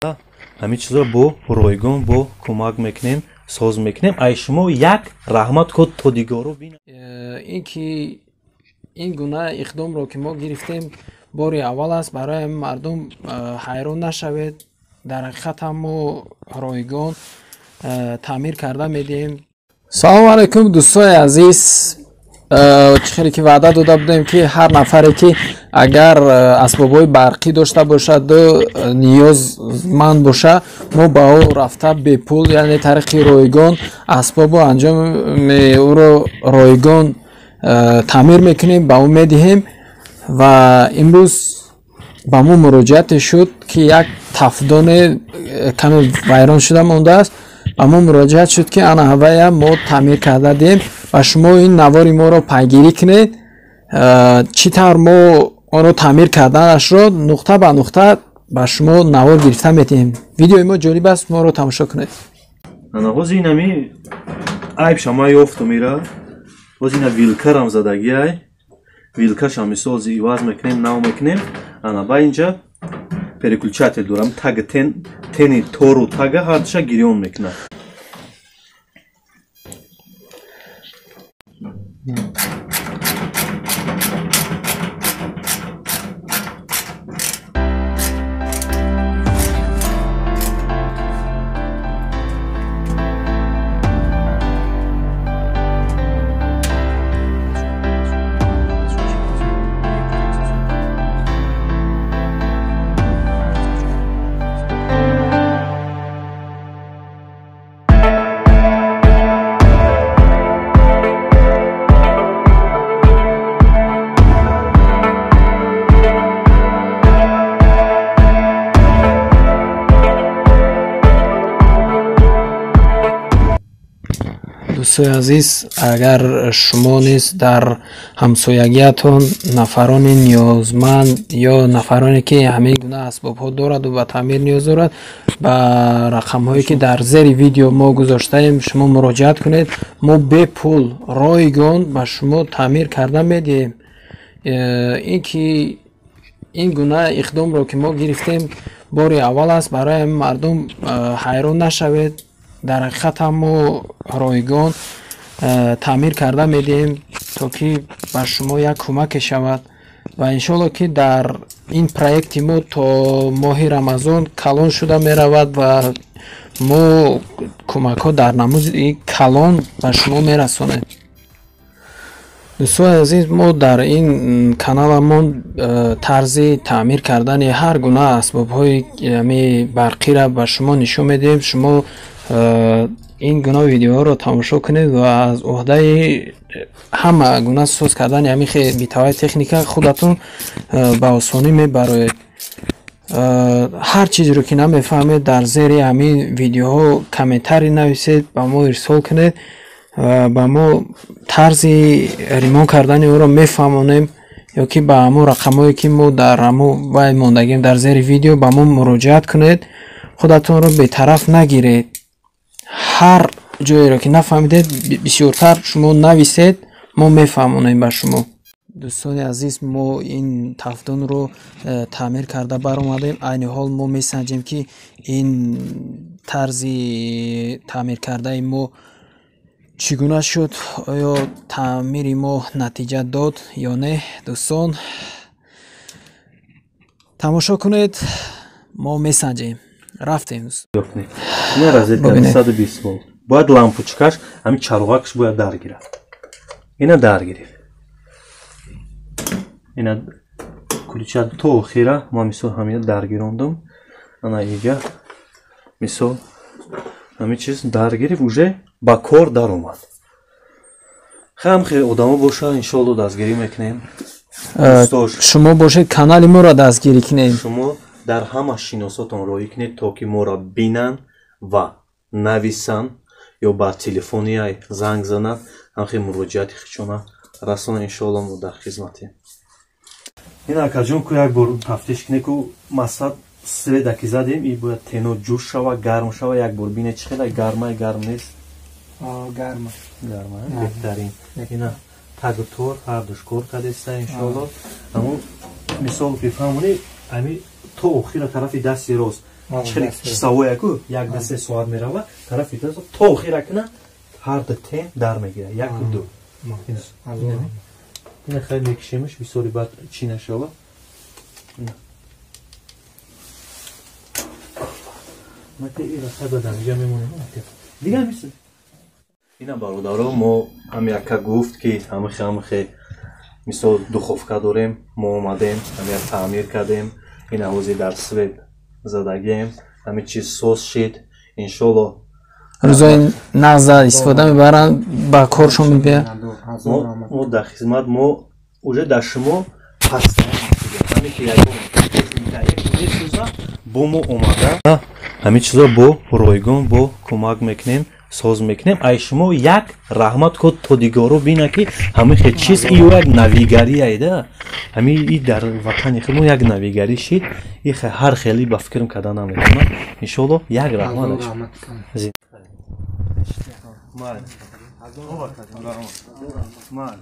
Ҳамин чизро бо ройгон бо кӯмак мекунем, соз мекунем. Ай шумо як раҳмат код то дигару бинам. Ин ки ин гуна иқдомро ки мо гирифтем, бори аввал аст. Барои ҳамин мардум ҳайрон нашавед. Дар ҳақиқат ҳам мо ройгон таъмир карда медиҳем. Салому алайкум, дӯстони азиз. Чӣ хеле ки ваъда дода будем, ки ҳар нафаре ки агар асбобҳои барқӣ дошта бошаду ниёзманд боша, мо ба ӯ рафта бепул, яъне тариқи ройгон, асбобу анҷоми ӯро ройгон таъмир мекунем, ба ӯ медиҳем. Ва имрӯз ба мо муроҷиате шуд, ки як тафдоне каме вайрон шуда мондааст. Ба мо муроҷиат шуд, ки ана ҳавая мо таъмир карда диҳем ва шумо ин навори моро пайгирӣ кунед, чӣ тавр мо онро таъмир карданашро нуқта ба нуқта ба шумо навор гирифта медиҳем. Видеои мо ҷолиб аст, моро тамошо кунед. Ана ҳозир инами айбша ма ёфтум, ира ҳозир ина вилкарам задагиай, вилкашам мисол ҳозир иваз мекунем, нав мекунем. Ана ба инҷа переключатель дорам, таг тен, тени тору тага ҳардуша гирён мекунад. Дӯстои азиз, агар шумо низ дар ҳамсоягиятон нафарони ниёзманд ё нафароне ки ҳамин гуна асбобҳо дораду ба таъмир ниёз дорад, ба рақамҳое ки дар зери видео мо гузоштаем, шумо муроҷиат кунед. Мо бепул ройгон ба шумо таъмир карда медиҳем. Ин ки ин гуна иқдомро ки мо гирифтем, бори аввал аст. Барои ҳамин мардум ҳайрон нашавед. Дар ҳақиқат ҳам мо ройгон таъмир карда медиҳем, то ки ба шумо як кӯмаке шавад. Ва иншоалло ки дар ин проекти мо то моҳи Рамазон калон шуда меравад ва мо кӯмакҳо дар намуди калон ба шумо мерасонем. Дӯстони азиз, мо дар ин каналамон тарзи таъмир кардани ҳар гуна асбобҳои ами барқиро ба шумо нишон медиҳем. Шумо ин гуна видеоҳоро тамошо кунед ва аз уҳдаи ҳама гуна соз кардани ҳамин битаваи техника худатон ба осонӣ мебароед. Ҳар чизеро ки намефаҳмед, дар зери ҳамин видеоҳо комментарий нависед, ба мо ирсол кунед, ба мо тарзи ремонт кардани ӯро мефаҳмонем, ё ки ба ҳамон рақамҳое ки мо дар ҳамон вай мондагем дар зери видео ба мо муроҷиат кунед. Худатонро бетараф нагиред. Ҳар ҷоеро ки нафаҳмидед, бисёртар шумо нависед, мо мефаҳмонем ба шумо. Дӯстони азиз, мо ин тафдонро таъмир карда баромадем. Айни ҳол мо месанҷем, ки ин тарзи таъмир кардаи мо чӣ гуна шуд, оё таъмири мо натиҷа дод ё не. Дӯстон, тамошо кунед, мо месанҷем. Рафтем. Ина розетка 120 волт. Бояд лампочкаш, ҳамин чароғакаш бояд дар гирад. Ина дар гирифт. Ина ключа то охира ма мисол ҳамина дар гирондум. Ана иҷа мисол ҳамин чиз дар гирифт, уже ба кор даромад. Хам хел одамо боша, иншоалло дастгирӣ мекунем. Шумо бошед, канали моро дастгирӣ кунед. Шумо дар ҳама шиносотон роҳӣ кунед, то ки моро бинанд ва нависанд ё ба телефони занг зананд, ҳамхел муроҷиати худшона расонанд. Иншоалло мо дар хизматем. Ин акаҷон, ку як бор тафтиш кунед, ку масад света ки задем, и бояд тено ҷӯш шава, гарм шава. Як бор бинед, чӣ хела гармай, гарм нест? Гарма. Гарма, беҳтарин. Ина тагу тор ҳардуш кор кардеста, иншоалло. Аммо мисол бифаҳмонӣ, ами то охира тарафи дасти рост. Часовояку як ду се соат мерава тарафи то охира кина ҳар ду тем дар мегира яку ду. Ина хеле мекишемш бисёри баъд чӣ нашава. Ина бародаро мо ҳами яка гуфт ки ҳамихе ҳамихе мисол духовка дорем, мо омадем ҳамия таъмир кардем, ина ҳозир дар свет задагием, ҳами чиз соз шид, иншолло рӯзои нағза истифода мебаранд, ба коршон мебиёяд. Мо дар хизмат, мо уже дар шумо ҳастем, ҳаме ки ягон техника месӯза, бо мо омада ҳамин чизо бо ройгон бо кӯмак мекунем, соз мекунем. Ай шумо як раҳмат код то дигаро бина ки ҳамин хел чиз ию як навигарияйда, ҳамин и дар ватани худмо як навигарӣ шид, и ҳар хеле ба фикрам карда наметавонам. Иншоалло як раҳмат. Мал.